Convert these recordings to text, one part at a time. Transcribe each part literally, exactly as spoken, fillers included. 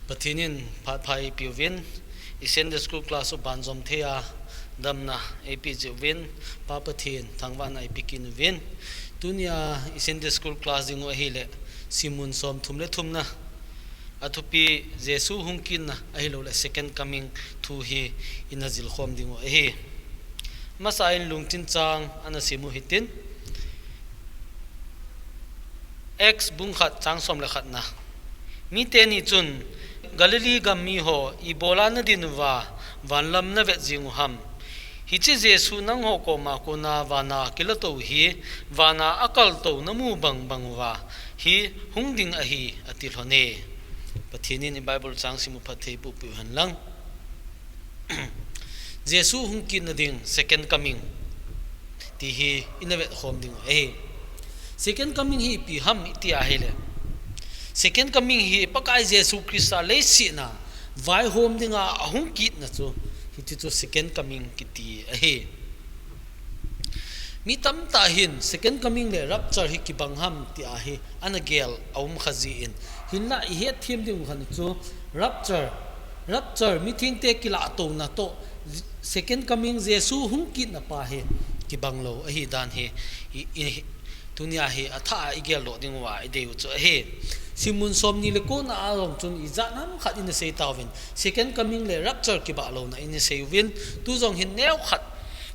Pathen in phat pha eipeh uvin, i Sunday school class u banjom thei a damna eipeh jeh uvin, Pa Pathen thangvahna eipeh kit uvin. Tunia i Sunday school class ding u ahile, simmun somthum le thumna, athupi Jesu hung kitna ahilouleh second coming thu hi ina jilkhom ding u ahi. Masa in lungchin chang ana sim u hitin, Acts bung khat chang som le khatna. Mite ni chun, Galilee gam mi ho, ibola nadin uva, vanlam navet jing u ham? Hiche Jesu nangho koma kona vana kilato hi, vana akaltou namu bang bang uva hi hung ding ahi, ati lhon e. Pathen in i Bible chang sim u phatthei boh peh u hen lang. Jesu hung kitna ding, second coming, ti hi ina vetkhom ding u ahi. Second coming hi ipi ham iti ahile, second coming hi Pakai Jesu Christa leiset a vaihom dinga ahung kitna chu, hiche chu second coming kiti ahi. Mi tamtah hin second coming le rapture hi kibang ham ti ahi ana gel aum kha jin, hinlah i hetthem ding u khat chu rapture, rapture, mithengte kilahtona toh second coming Jesu hung kitna pa hi kibang lou ahi dan hi i, i, tunia hi athah a i geldoh ding uva i dei u chu ahi. Simmun somni le kona a jong chun ijat ham khat ina sei tauvin, second coming le rapture kibah louna ina sei uvin, tu jong hin neo khat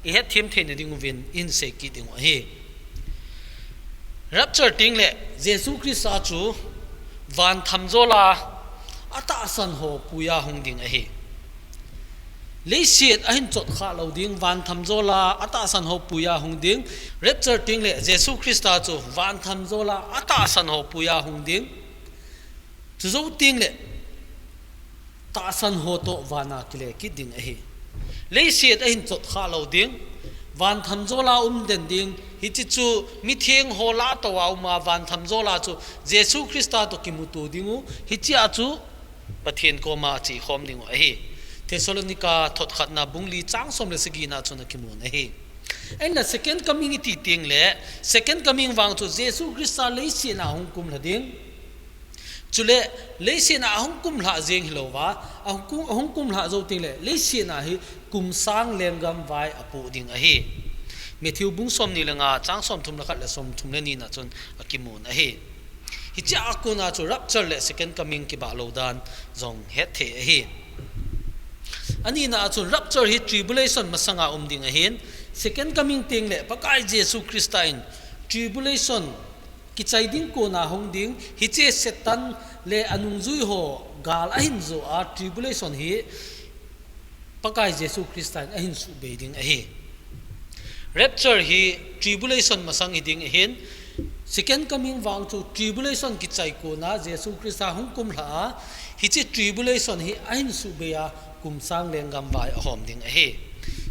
i hetthem theina ding uvin in sei kit ding u ahi. Rapture ting le Jesu Christa chu van thamjol a atahsan ho puia hung ding ahi. Leiset ahin chot kha lou ding, van thamjol a atahsan ho puia hung ding. Rapture ting le Jesu Christa chu van thamjol a atahsan ho puia hung ding. Chujou ting le tahsan ho toh vana kile kit ding ahi. Leiset ahin chot kha lou ding, van thamjol a um den ding, hiche chu mitheng ho lahtou a um a van thamjol a chu Jesu Christa toh kimuto ding u, hiche a chu Pathen koma chekhom ding u ahi. Thessalonica thot khatna bung li chang som le sagi na chun akimun ahi. Ahinla second coming iti ting le, second coming vang chu Jesu Christa leiset a hung kumlha ding. Chule, leiset a ahung kumlha jeng hilouva, ahung kum, ahung kumlha jou ting le, leiset a hi kum sang lenggam vai apoh ding ahi. Matthew bung somni le nga, chang somthum le khat le somthum le ni na chun akimun ahi. Hiche a kona chu rapture le second coming kibah lou dan jong hetthei ahi. Anina a chun rapture hi tribulation masanga um ding ahin, second coming ting le Pakai Jesu Christa in tribulation kichai ding kona hung ding, hiche Satan le anungjui ho gal ahin jo a tribulation hi Pakai Jesu Christa in ahin subei ding ahi. Rapture hi tribulation masang hi ding ahin, second coming vang chu tribulation kichai kona Jesu Christa hung kumlha a, hiche tribulation hi ahin subei a kum sang lenggam vai ahom ding ahi.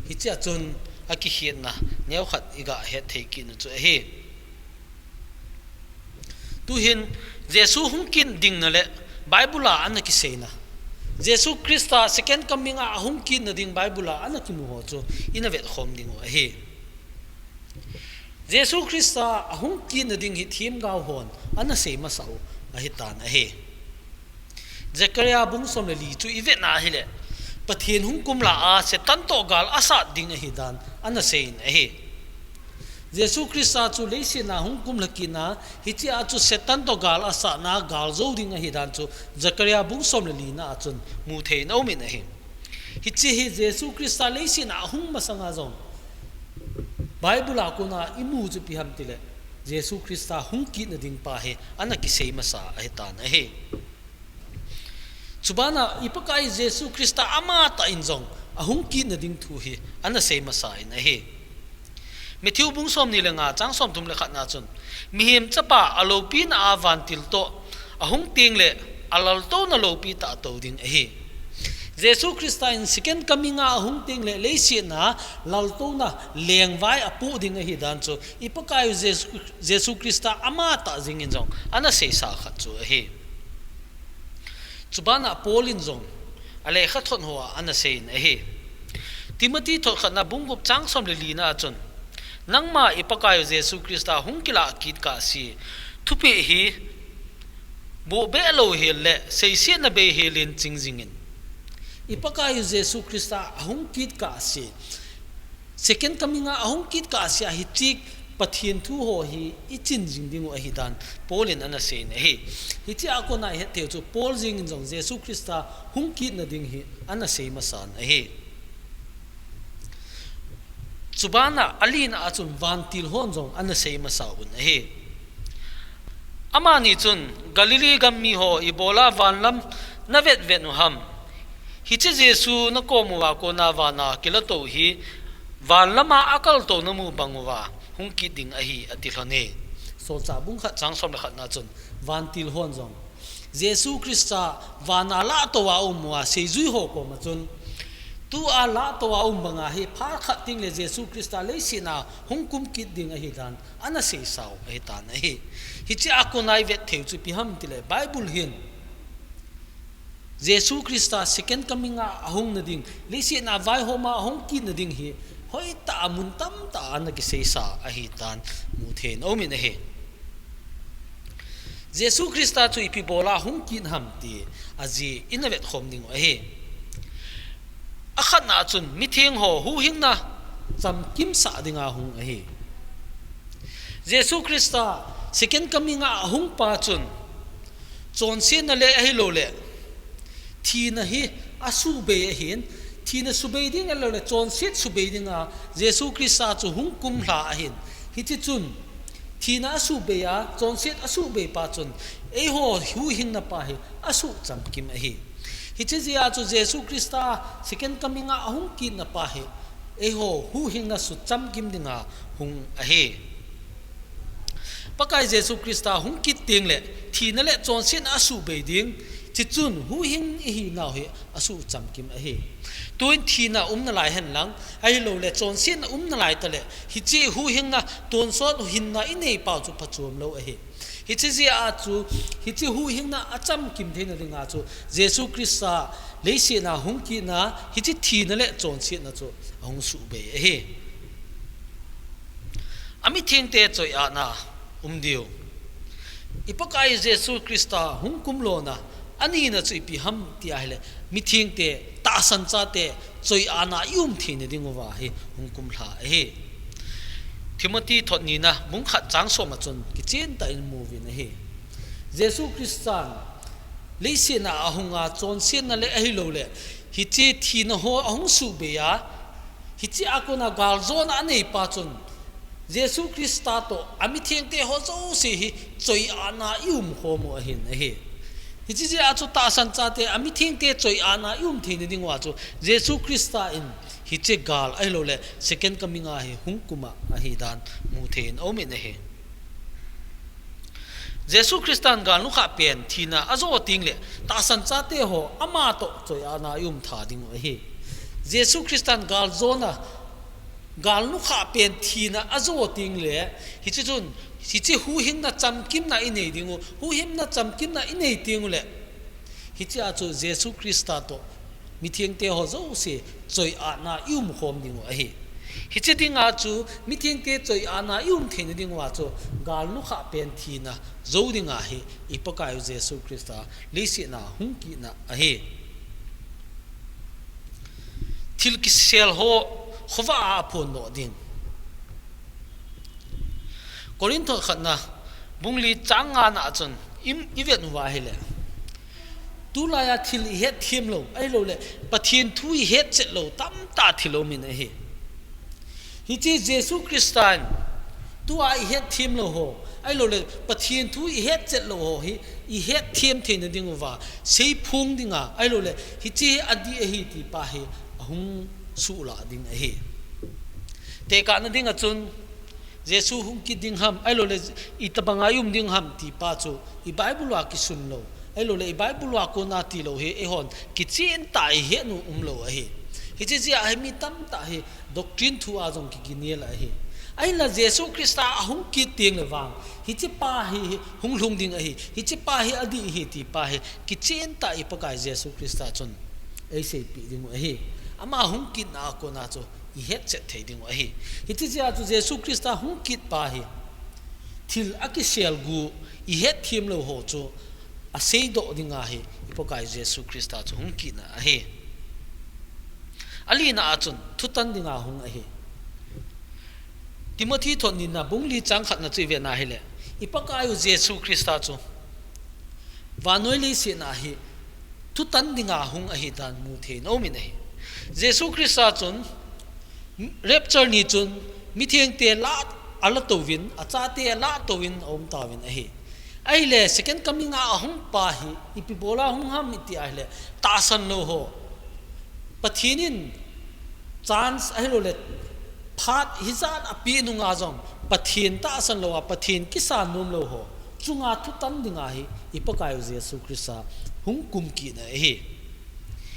Hiche a chun akikhetna neo khat i ga hetthei kit u chu ahi. Tuhin Jesu hung kit dingna le Bible a ana kiseina, Jesu Christa second coming a ahung kitna ding Bible a ana kimu ho chu ina vetkhom ding u ahi. Jesu Christa ahung kitna ding hi themgao hon ana sei masa u ahitan ahi. Zechariah bung som le li chu i vetna ahile, Pathen hung kumlha a Satan toh gal asat ding ahi dan ana seiyin ahi. Jesu Christa chu leiset a hung kumlha kitna, hiche a chu Satan toh gal asatna gal jou ding ahi dan chu Zechariah bung som le li na a chun mu thei in aumin ahi. Hiche hi Jesu Christa leiset a ahung masanga jong Bible a kona imu chu ipi ham tile, Jesu Christa hung kitna ding pa hi ana kisei masa ahitan ahi. Chubana i Pakai Jesu Christa amatah in jong ahung kitna ding thu hi ana sei masa in ahi. Matthew bung somni le nga chang somthum le khat na chun, Mihem Chapa aloupina a vantil toh ahung teng le alaltouna loupi tah tou ding ahi. Jesu Christa in second coming a ahung teng le leiset a laltouna lengvai apoh ding ahi dan chu i Pakai Jesu, Jesu Christa amatah jingin jong ana seisa khat chu ahi. Chubana Paul in jong alekhathot hoa ana seiyin ahi. Timothy thot khatna bung gup chang som le li na a chun, Nangma i Pakai Jesu Christa hung kilah kit kahse, thupeh hi Bohbeh louhel le seisetna beihelin ching jingin. I Pakaiyu Jesu Christa ahung kit kahse, second coming a ahung kit kahse a hiche Pathen thu ho hi ichin jing diu ahidan Paul in ana seiyin ahi. Hiche a kona ihet theiyu chu Paul jengin jong Jesu Christa hung kitna ding hi ana sei masan ahi. Chubana alina a chun vantil hon jong ana sei masa un ahi. Amani chun, Galilee gam miho, ibola vanlam navetvet u ham? Hiche Jesu nakom uva kona vana kilatou hi vanlama akaltou namu bang uva hung kit ding ahi, ati lhon e. Solchah bung khat chang som le khatna chun vantil hon jong Jesu Christa vana lahtou a um uva seijui ho koma chun, tua lahtou a um banga hi phat khat tengle Jesu Christa leiseta hung kum kit ding ahidan ana seisau ahitan ahi. Hiche a kona ivet theiyu chu ipi ham tile Bible hin Jesu Christa second coming a ahung na ding, leiseta vaihoma ahung kitna ding hi hoitah a mun tamtah a ana kiseisa ahitan muthei in aumin ahi. Jesu Christa chu ipi bola hung kit ham ti ajeh ina vetkhom diu ahi. Akhatna chun mitheng ho huhhingna chamkimsah dinga hung ahi. Jesu Christa second coming a ahung pa chun chonsetna le ahilouleh thina hi asuhbei ahin, thina subei ding ahilouleh chonset subei dinga Jesu Christa chu hung kumlha ahin. Hiche chun thina asuhbei a, chonset asuhbei pa chun eiho huhhingna pa hi asuh chamkim ahi. Hiche jeh a chu Jesu Christa second coming a ahung kitna pa hi eiho huhhingna suh chamkim dinga hung ahi. Pakai Jesu Christa hung kit tengle thina le chonsetna asuhbei ding, chuchun huhhing ihinau hi asuh chamkim ahi. Tuin thina umna lai henlang, ahilouleh chonsetna umna lai tale, hiche huhhingna tonsot hinna inei pau chu phachom lou ahi. Hiche jeh a chu, hiche huhhingna achamkim theina dinga chu Jesu Christa leiseta hung kitna, hiche thina le chonsetna chu ahung suhbei ahi. Amithengte choiatna um diu. I Pakai Jesu Christa hung kum lona anina chu ipi ham ti ahile, mithengte, tahsan chate choiatna i um theina diuva hi hung kumlha ahi. Timothy thot nina bung khat chang som a chun kichen tah in imu uvin ahi. Jesu Christan leiseta ahunga chonsetna le ahilouleh hiche thina ho ahung suhbei a, hiche a kona galjona anei pa chun Jesu Christa toh amithengte ho jouse hi choiatna i umkhom u ahin ahi. Hiche jeh a chu tahsan chate amithengte choiatna i um theina diuva chu Jesu Christa in hiche gal ahilouleh second coming a hi hung kuma ahidan muthei in aumin ahi. Jesu Christan galnukhah pen thina ajo tengle tahsan chate ho amatoh choiatna i um tha diu ahi. Jesu Christan galjona, galnukhah pen thina ajo tengle, hiche chun, hiche huhhingna chamkimna inei diu, huhhingna chamkimna inei tengle, hiche a chu Jesu Christa toh mithengte ho jouse choiatna i umkhom diu ahi. Hiche dinga chu mithengte choiatna i um theina diuva chu galnukhah pen thina jo dinga hi i Pakaiyu Jesu Christa leiseta hung kitna ahi. Thil kisel ho khovah a aphondoh ding. Korinth khatna bung li chang ngana chun i, i vet uva ahile, tulaiya thil i hetthem lou, ahilouleh Pathen thu i hetchet lou tamtah thil aumin ahi. Hiche Jesu Christan tua i hetthem lou ho, ahilouleh Pathen thu i hetchet lou ho hi i hetthem theina diuva seiphong dinga, ahilouleh hiche hi adih ahi ti pa hi ahung suhlah ding ahi. Tekahna dinga chun, Jesu hung kit ding ham, ahilouleh itobanga i um ding ham ti pa chu i Bible a kisun lou, ahilouleh i Bible a kona tilou hi eihon kichen tah a i het u umlou ahi. Hiche jeh a hi mi tamtah hi doctrine thu a jong kiginel ahi. Ahinla Jesu Christa ahung kit tengle vang, hiche pa hi hung lhung ding ahi, hiche pa hi adih ahi ti pa hi kichen tah a i Pakai Jesu Christa chun eiseipeh diu ahi. Ama hung kitna a kona chu i hetchet thei diu ahi. Hiche jeh a chu Jesu Christa hung kit pa hi thil akisel gu i hetthem lou ho chu aseidoh dinga hi i Pakai Jesu Christa chu hung kitna ahi. Alina a chun thutan dinga hung ahi. Timothy thot nina bung li chang khatna chu i vena hile, i Pakai u Jesu Christa chu vannoi leiset a hi thutan dinga hung ahi dan mu thei in um in ahi. Jesu Christa chun rapture ni chun mithengte la, ala touvin, achate la touvin aum tauvin ahi. Ahile second coming a ahung pa hi ipi bola hung ham iti ahile, tahsan lou ho, Pathen in chance ahilouleh phat hijat a apeh nunga jong Pathen tahsan lou a, Pathen kisan nom lou ho chunga thutan dinga hi i Pakai u Jesu Christa hung kum kitna ahi.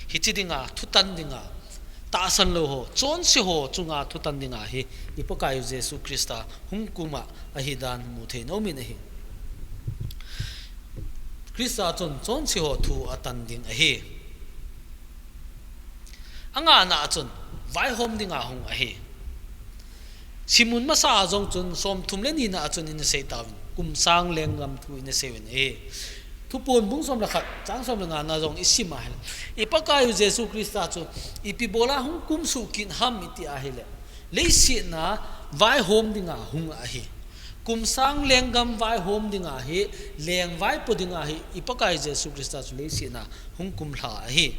Hiche dinga thutan dinga, tahsan lou ho, chonse ho chunga thutan dinga hi i Pakai u Jesu Christa hung kum a ahi dan mu thei in um in ahi. Christa chun chonse ho thu atan ding ahi. Angana a chun vaihom dinga hung ahi. Simon masa a jong chun somthum le nina a chun ina sei tauvin, kum sang lenggam thu ina sei uvin ahi. Thuphon bung som le khat, chang som le ngana jong i sim ahile, i Pakai u Jesu Christa chu ipi bola hung kum suh kit ham iti ahile, leiset a vaihom dinga hung ahi. Kum sang lenggam vaihom dinga hi, leng vaipo dinga hi i Pakai Jesu Christa chu leiset a hung kum lha ahi.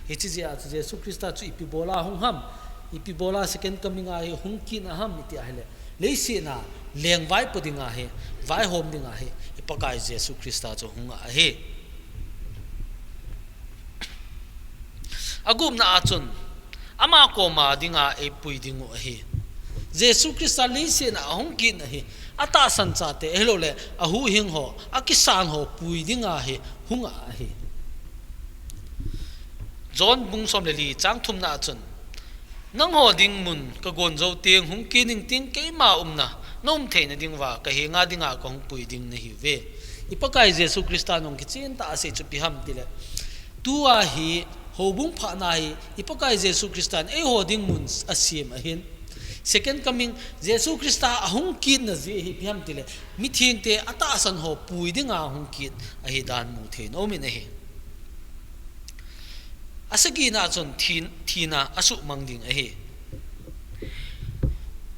Hiche jeh a chu Jesu Christa chu ipi bola hung ham, ipi bola second coming a hi hung kitna ham iti ahile, leiset a leng vaipo dinga hi, vaihom dinga hi i Pakai Jesu Christa chu hung ahi. Agupna a chun ama koma dinga eipui dingu ahi. Jesu Christa leiset a ahung kitna hi atahsan chate ahilouleh ahuhhing ho, akisan ho pui dinga hi hung ahi. John bung som le li chang thumna a chun, nangho ding mun kagon jou teng hung kit ning ting, keima umna naum theina diuva kahenga dinga kahung pui ding nahiuve. I Pakai Jesu Christa in kichen tah a asei chu ipi ham itile, tua hi houbung phatna hi i Pakai Jesu Christa in eiho ding mun asem ahin, second coming Jesu Christa ahung kitna jeh hi ipi ham itile, mithengte atahsan ho pui dinga hung kit ahi dan mu thei in um in ahi. Asagina chun thi, thina asuhmang ding ahi.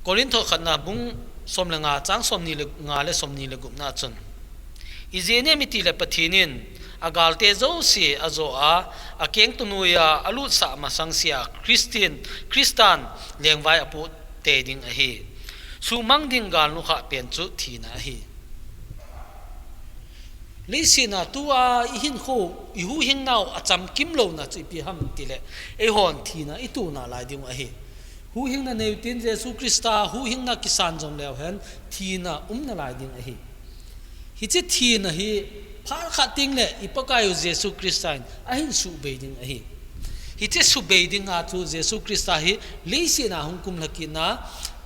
Corinth khatna bung som le nga chang somni le nga le somni le gupna chun, ijeh inem itile Pathen in agalte jouse ajo a, akengto noiya alutsah masangsea Christian, Christan lengvai apoh tei ding ahi. Suhmang ding gal nukhah pen chu thina ahi. Leiset a tua ihinkho, ihuhhing nau achamkim louna chu ipi ham itile, eihon thina itoh nalai diu ahi. Huhhingna neiyu tin Jesu Christa huhhingna kisan jong leu hen thina um nalai ding ahi. Hiche thina hi phat khat teng le i Pakai u Jesu Christa in ahin subei ding ahi. Hiche subei dinga chu Jesu Christa hi leiset a hung kum lha kitna,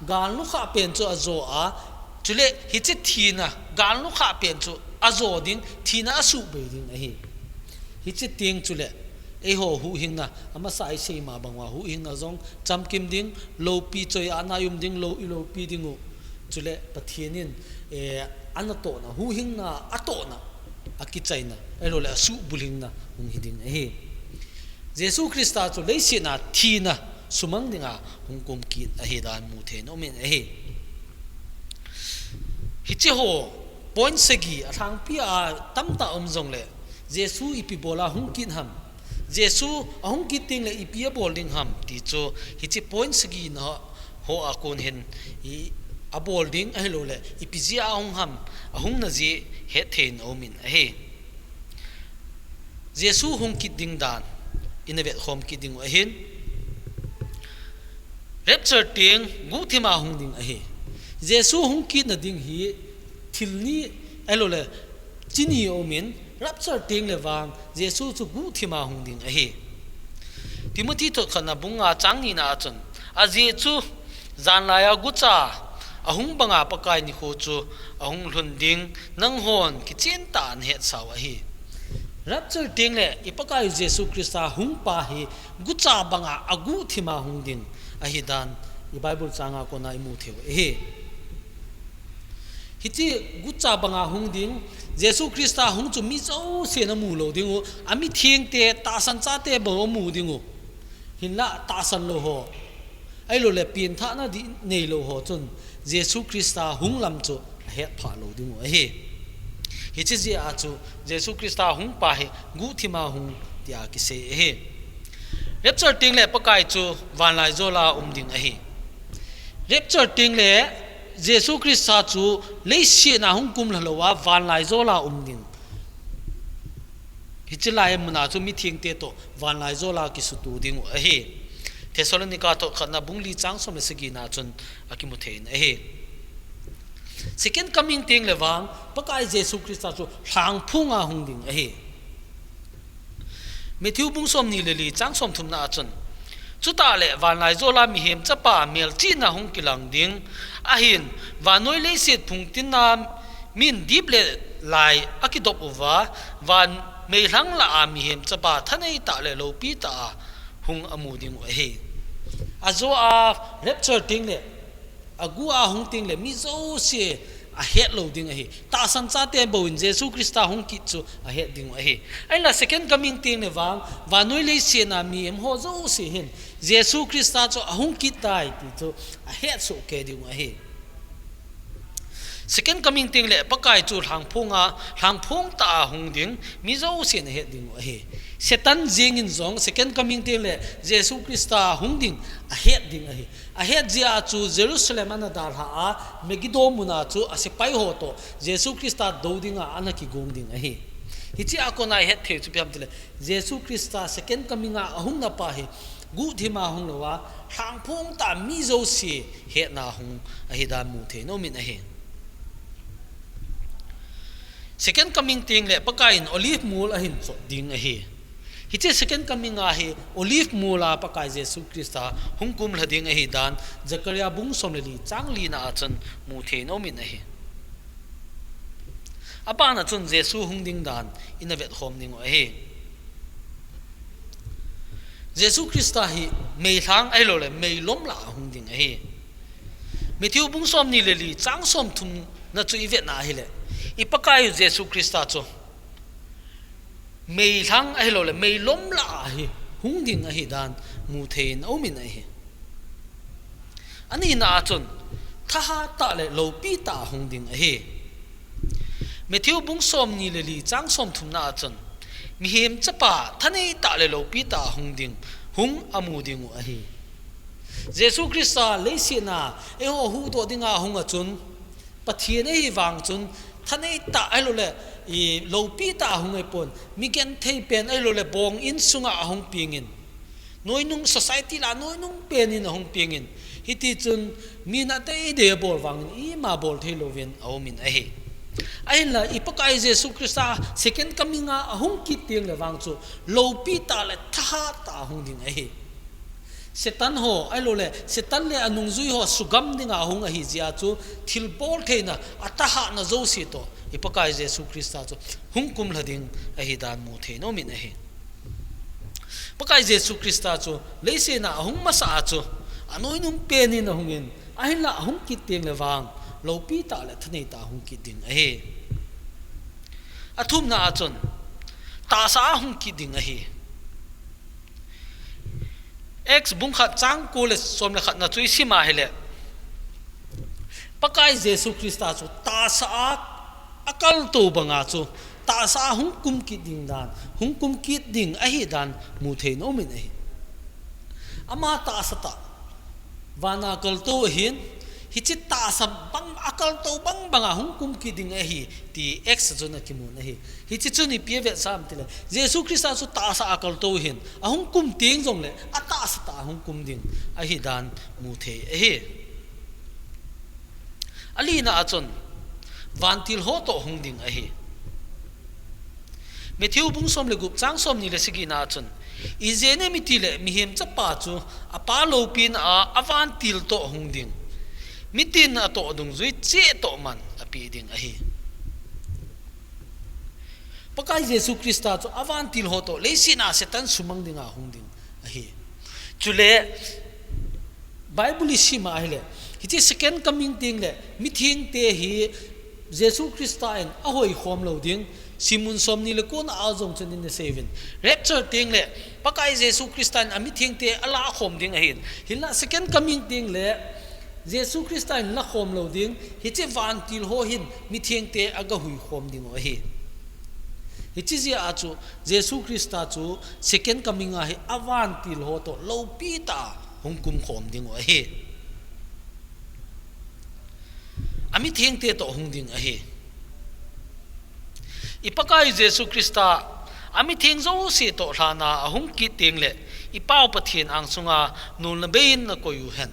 gal nukhah pen chu ajo a, chule hiche thina, gal nukhah pen chu ajo ding, thina asubei ding ahi. Hiche teng chule eiho huhhingna, amasa isei ma bang uva huhhingna jong chamkim ding, loupi choi a ana um ding, lou, iloupi diu. Chule Pathen in, eh, anatohna, huhhingna atohna, akichaina, ahilouleh asuhbulhingna hung hi ding ahi. Jesu Christa chu leiset a thina sumang dinga hung kum kit ahi dan mu thei in um in ahi. Hiche ho point sagi alhangpi a tamtah um jongle, Jesu ipi bola hung kit ham, Jesu ahung kit teng le ipi abol ding ham ti chu hiche point sagina ho a kon hin i abol ding ahilouleh ipi jeh a ahung ham, ahungna jeh hetthei in aum in ahi. Jesu hung kit ding dan ina vetkhom kit diu ahin, rapture teng guhthima hung ding ahi. Jesu hung kitna ding hi thil ni ahilouleh chi ni aum in, rapture teng le vang Jesu chu guhthima hung ding ahi. Timothy thot khatna bung nga chang nina a chun, ajeh chu janlai a gucha ahung banga Pakai nikho chu ahung lhun ding, nanghon kichen tah a nahetsau ahi. Rapture teng le i Pakai Jesu Christa hung pa hi gucha banga aguhthima hung ding ahi dan i Bible changa kona imu thei u ahi. Hiche gucha banga hung ding, Jesu Christa hung chu mi jousen amu lou diu, amithengte, tahsan chate bou amu diu. Hinlah tahsan lou ho, ahilouleh penthahna dih neilou ho chun Jesu Christa hung lam chu ahetphah lou diu ahi. Hiche jeh a chu Jesu Christa hung pa hi guhthima hung tia kisei ahi. Rapture tengle Pakai chu vanlaijol a um ding ahi. Rapture tengle Jesu Christa chu leiset a hung kumlha lou a vanlaijol a um ding. Hiche lai muna chu mithengte toh vanlaijol a kisuto diu ahi. Thessalonica thot khatna bung li chang som le sagi na chun akimu thei in ahi. Second coming tengle vang Pakai Jesu Christa chu lhangphong a hung ding ahi. Matthew bung somni le li chang somthumna a chun, chuteng le vanlaijol a mihem chapa melchihna hung kilang ding, ahin vannoi leiset phungtin a min dip le lai akidop uva, van meilhang lah a mihem chapa thanei tah le loupi tah a hung amu diu ahi. Ajo a rapture tengle, agu a hung tengle mi jouse ahet lou ding ahi. Tahsan chate bou in Jesu Christa hung kit chu ahet diu ahi. Ahinla second coming tengle vang vannoi leiset a mihem ho jouse hin Jesu Christa chu ahung kit tai ti chu ahet soh kei diu ahi. Second coming tengle Pakai chu lhangphong a, lhangphong tah a hung ding, mi jousen ahet diu ahi. Satan jeng in jong second coming tengle Jesu Christa hung ding ahet ding ahi. Ahet jeh a chu Jerusalem ana dalha a, Megiddo muna chu asepai ho toh Jesu Christa dou dinga ana kigong ding ahi. Hiche a kona ihet thei chu ipi ham tile, Jesu Christa second coming a ahungna pa hi guhthima hung lou a, lhangphong tah a mi jouse hetna hung ahi dan mu thei in um in ahi. Second coming tengle Pakai in Olive mol ahin chot ding ahi. Hiche second coming a hi Olive mol a Pakai Jesu Christa hung kumlha ding ahi dan Zechariah bung som le li chang li na a chun mu thei in um in ahi. Abana chun Jesu hung ding dan ina vetkhom diu ahi. Jesu Christa hi meilhang ahilouleh meilom lah a hung ding ahi. Matthew bung somni le li chang somthumna chu ivetna ahile, i Pakai u Jesu Christa chu meilhang ahilouleh meilom lah a hi hung ding ahi dan mu thei in um in ahi. Anina a chun thahat tah le loupi tah a hung ding ahi. Matthew bung somni le li chang somthumna a chun mihem chapa thanei tah le loupi tah a hung ding, hung amu diu ahi. Jesu Christa leiset a eiho huhdoh dinga hung a chun Pathen ahi vang chun thanei tah ahilouleh loupi tah a hung ahipon, mi genthei pen ahilouleh bong in sunga ahung peng in, noinung society lah a noinung pen in ahung peng in, hiti chun mi na teidei abol vangin ima bol thei louvin aum in ahi. Ahinla i Pakai Jesu Christa second coming a ahung kit tengle vang chu loupi tah le thahat tah a hung ding ahi. Satan ho ahilouleh Satan le anungjui ho sugam dinga hung ahi jeh a chu thilbol theina athahatna jouse toh i Pakai Jesu Christa chu hung kumlha ding ahi dan mu thei in um in ahi. Pakai Jesu Christa chu leiset a ahung masa a chu anoinung pen in ahung in, ahinla ahung kit tengle vang loupi tah le thanei tah a hung kit ding ahi. Athumna a chun tahsa a hung kit ding ahi. Acts bung khat chang ko le som le khatna chu isim ahile, Pakai Jesu Christa chu tahsa a akaltou banga chu tahsa a hung kum kit ding dan, hung kum kit ding ahi dan mu thei in um in ahi. Ama tahsa tah, vana kaltou ahin, hiche tahsa bang akaltou bang banga hung kum kit ding ahi ti Acts a chun akimun ahi. Hiche chun ipi avetsah ham tile, Jesu Christa chu tahsa a akaltou ahin, ahung kum teng jongle atahsa tah a hung kum ding ahi dan mu thei ahi. Alina a chun vantil ho toh hung ding ahi. Matthew bung som le gup chang somni le sagi na a chun, ijeh inem itile mihem chapa chu apa loupina a avantil toh hung ding, mitin atoh dungjui cheh toh man apeh ding ahi. Pakai Jesu Christa chu avantil ho toh leiset a Satan sumang dinga hung ding ahi. Chule Bible isim ahile, hiche second coming tengle mithengte hi Jesu Christa in ahoikhom lou ding, simmun somni le kona a jong chun in aseiuvin. Rapture tengle, Pakai Jesu Christa in amithengte alakhom ding ahin. Hinla second coming tengle, Jesu Christa in lakhom lou ding, hiche vantil ho hin mithengte agahuikhom diu ahi. Hiche jeh a chu, Jesu Christa chu second coming a hi avantil ho toh loupi tah a hung kumkhom diu ahi. Amithengte toh hung ding ahi. I Pakai Jesu Christa, amitheng jouse toh lhana ahung kit tengle, i Pau Pathen angsunga nolna beiyin nakoi uhen.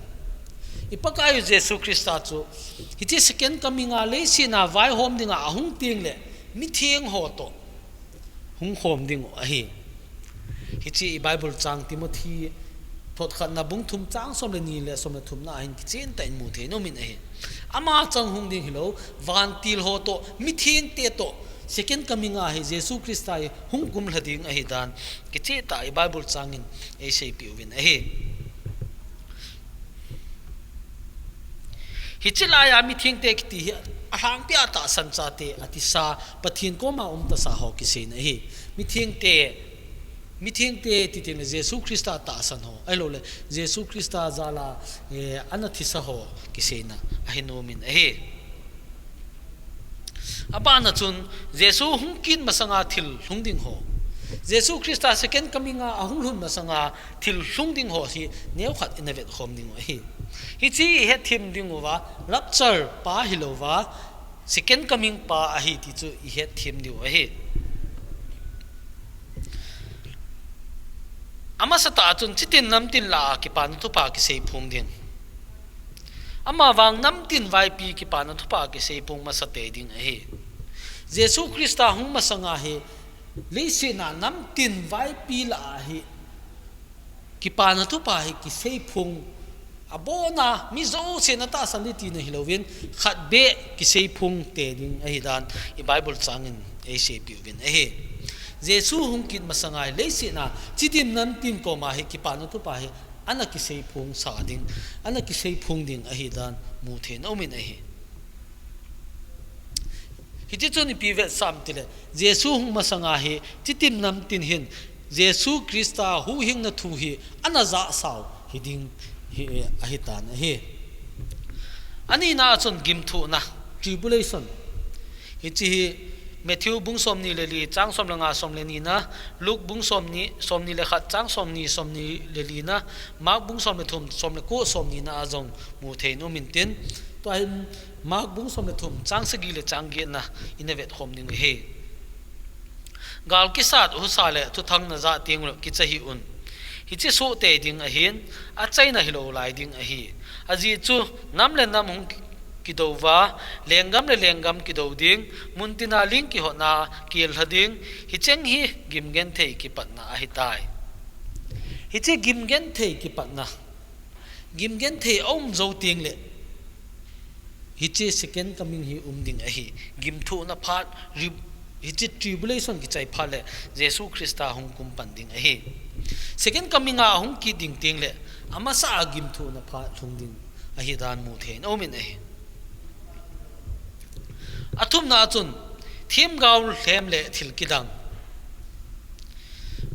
I Pakai Jesu Christa chu, hiche second coming a leiset a vaihom dinga ahung tengle, mitheng ho toh hung khom diu ahi. Hiche i Bible chang Timothy thot khatna bung thum chang som le ni le som le thumna a hin kichen tah in mu thei nom in ahi. Ama chang hung ding hilou, vantil ho toh, mithengte toh, second coming a hi Jesu Christa hi hung kumlha ding ahi dan, kichen tah i Bible chang in eiseipeh uvin ahi. Hiche laiya mithengte kiti hi alhangpia tahsan chate, atisa, Pathen koma umtasa ho kiseina ahi. Mithengte, mithengte ti tengle Jesu Christa tahsan ho, ahilouleh Jesu Christa jal'a, eh, ana thisa ho kiseina ahi nom in ahi. Abana chun, Jesu hung kit masanga thil lhung ding ho, Jesu Christa second coming a ahung lhun masanga thil lhung ding ho hi neokhat ina vetkhom diu ahi. Hiche i hetthem diuva, rapture pa hilouva, second coming pa ahi ti chu i hetthem diu ahi. Amasatah a chun, chitin namtin lah a kipana thupha kiseiphong ding. Amavang namtin vaipi kipana thupha kiseiphong masa tei ding ahi. Jesu Christa hung masanga hi, leiset a namtin vaipi lah a hi, kipana thupha hi kiseiphong, abona mi jousen atahsan ding tina hilouvin, khat beh kiseiphong tei ding ahi dan, i Bible chang in eiseipeh uvin ahi. Jesu hung kit masanga hi, leiset a chitin namtin koma hi kipana thupha hi, ana kiseiphong sa ding, ana kiseiphong ding ahi dan, mu thei nom in ahi. Hiche chun ipi vetsah em tile, Jesu hung masanga hi, chitin namtin hin, Jesu Christa huhhingna thu hi, ana jahsau hiding hi, ahitan ahi. Anina a chun gimthuhna, tribulation. Hiche hi Matthew bung somni le li, chang som le nga, som le nina, Luke bung somni, somni le khat, chang somni, somni le lina, Mark bung som le thum, som le ko, somnina a jong mu thei nom in tin. Tua hin Mark bung som le thum, chang sagi le chang getna, ina vetkhom ding ahi. Gal kisat, husa le thuthang najah teng uleh kicha hih un. Hiche soh tei ding ahin, achaina hilou lai ding ahi. Ajeh chu, nam le nam hung kidou uva, lenggam le lenggam kidou ding, muntina ling kihotna, kel lha ding, hicheng hi gimgenthei kipatna ahitai. Hiche gimgenthei kipatna, gimgenthei aum jou teng le, hiche second coming hi um ding ahi. Gimthuhna phat, ri-, hiche tribulation kichai phat le, Jesu Christa hung kum pan ding ahi. Second coming a hung kit ding teng le, amasa a gimthuhna phat lhung ding ahi dan mu thei nom in ahi. Athumna a chun, themgao lhem le thil kidang.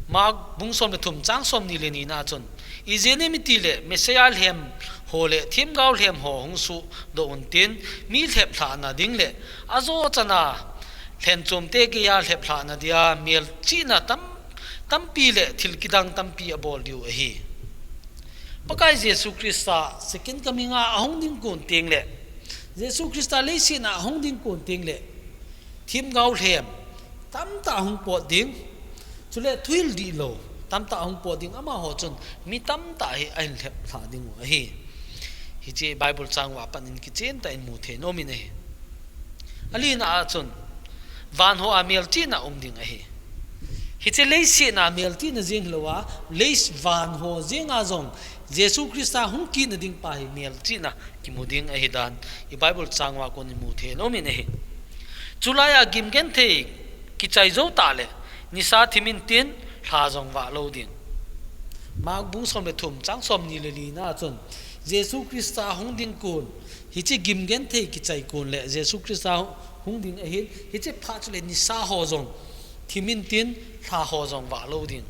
Mark bung som le thum, chang somni le nina a chun, ijeh inem itile Messiah lhem ho le themgao lhem ho hung suhdoh un tin, mi lheplhahna ding le ajo chana lhenchomte geiya lheplhahna dia melchihna tam, tampi le thil kidang tampi abol diu ahi. Pakai Jesu Christa second coming a ahung ding kon teng le, Jesu Christa leiset a ahung ding kon teng le, themgao lhem tamtah hung pot ding, chule thuhil dihlou tamtah hung pot ding, amaho chun mi tamtah hi ahin lheplhah diu ahi. Hiche Bible chang uva pat in kichen tah in mu thei nom in ahi. Alina a chun, van hoa melchihna um ding ahi. Hiche leiset a melchihna jeng hilouva, lei van ho jenga jong Jesu Christa hung kitna ding pa hi melchihna kimu ding ahi dan, i Bible chang uva kon in mu thei nom in ahi. Chulaiya gimgenthei kichai jou tah le, nisa thim in tin, lha jong vah lou ding. Mark bung som le thum, chang somni le lina a chun, Jesu Christa hung ding kon, hiche gimgenthei kichai kon le, Jesu Christa hung ding ahin, hiche phat chule nisa ho jong thim intin, lha ho jong vah lou ding.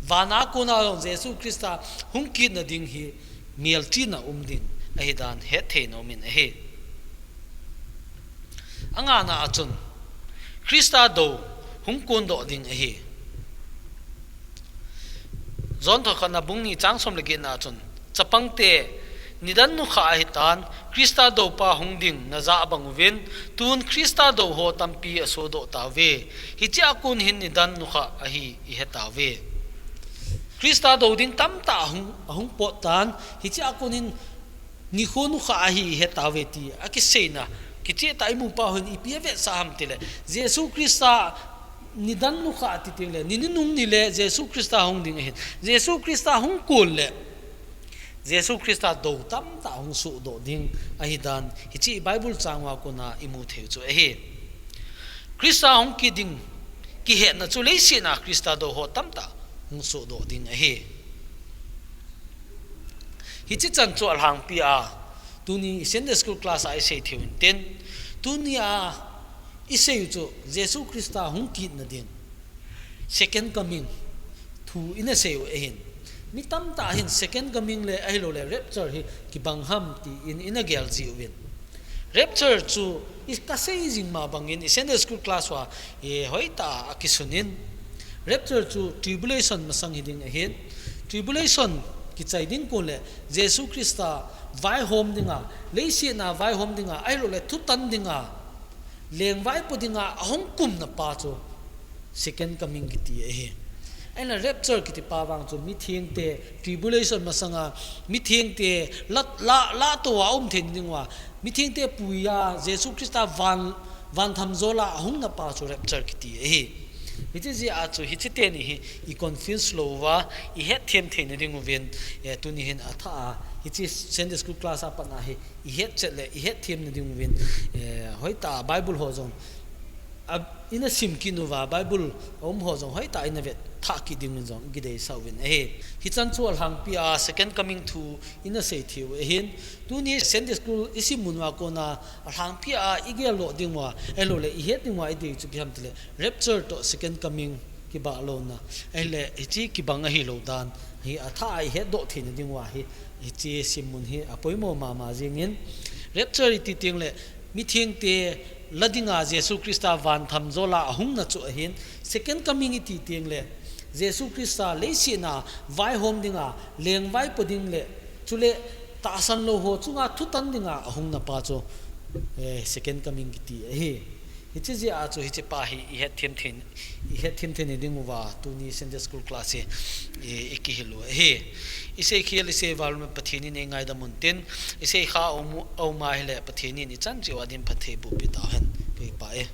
Vana kona jong Jesu Christa hung kitna ding hi melchihna um ding ahi dan hetthei nom in ahi. Angana a chun, Christa dou hung kondoh ding ahi. John thokhatna bung ni chang som le getna a chun, chapangte, nidan nukhah ahitan, Christa doupa hung ding najah bang uvin, tun Christa dou ho tampi asodoh tauve. Hichea kon hin nidan nukhah ahi ihetauve. Christa dou ding tamtah ahung, ahung pot tan, hichea kon hin nikho nukhah ahi ihetauve ti akiseina kichehtah imu pau hin ipi avetsah ham tile, Jesu Christa nidan nukhah ati tengle, ni ninung nile Jesu Christa hung ding ahin, Jesu Christa hung kon le Jesu Christa dou tamtah hung sodoh ding ahi dan hiche Bible chang uva kona imu thei u chu ahi. Christa hung kit ding kihetna chu leiset a Christa dou ho tamtah hung sodoh ding ahi. Hiche chan chu alhangpi a tuni Sunday school class a isei theiu intin, tunia isei u chu Jesu Christa hung kitna ding, second coming thu ina sei u ahin. Mi tamtah hin second coming le ahiloule rapture hi kibang ham tin ina gel jiuvin. Rapture chu kasei jing ma bangin Sunday school class uva hoitah a akisunin, rapture chu tribulation masang hiding ahin. Tribulation kichai ding kon le Jesu Christa vaihom dinga, leiset a vaihom dinga, ahiloule thutan dinga, lengvaipo dinga ahung kumna pa chu second coming kiti ahi. Ahinla rapture kiti pa vang chu mithengte tribulation masanga mithengte la, la, latou a um thei dinguva, mithengte puiya Jesu Christa van, van thamjola ahungna pa chu rapture kiti ahi. Hiche jeh a chu hiche teni hi iconfuse louva ihetthem theina dinguvin, tuni hin athah a hiche Sunday school class a patna hi ihetchet le ihetthemna dinguvin, hoitah a Bible ho jong ina sim kit uva, Bible aum ho jong hoitah a ina vetthah kit dinguvin jong kideisah uvin ahi. Hichan chu alhangpi a second coming thu ina sei theiu ahin. Tuni Sunday school isim mun uva kona alhangpi a igeldoh dinguva ahiloule ihet dinguva idei chu ipi ham tile, rapture toh second coming kibah louna, ahile hiche kibang ahilou dan hi athah a ihetdoh theina dinguva hi, hiche simmun hi apoimo mama jengin, rapture iti tengle mithengte la dinga Jesu Christa van thamjola ahungna chu ahin, second coming iti tengle Jesu Christa leiset a vaihom dinga, lengvaipo ding le chule tahsan lou ho chunga thutan dinga ahungna pa chu second coming kiti ahi. Hiche jeh a chu hiche pa hi ihetthem theina dinguva tuni Sunday school class hi ikihil u ahi. Iseikhel iseival uva Pathen in eingaidam untin, iseikha aum, aum ahile Pathen in ichan cheh uva din phatthei bohpeh tauhen. Pu ipa e.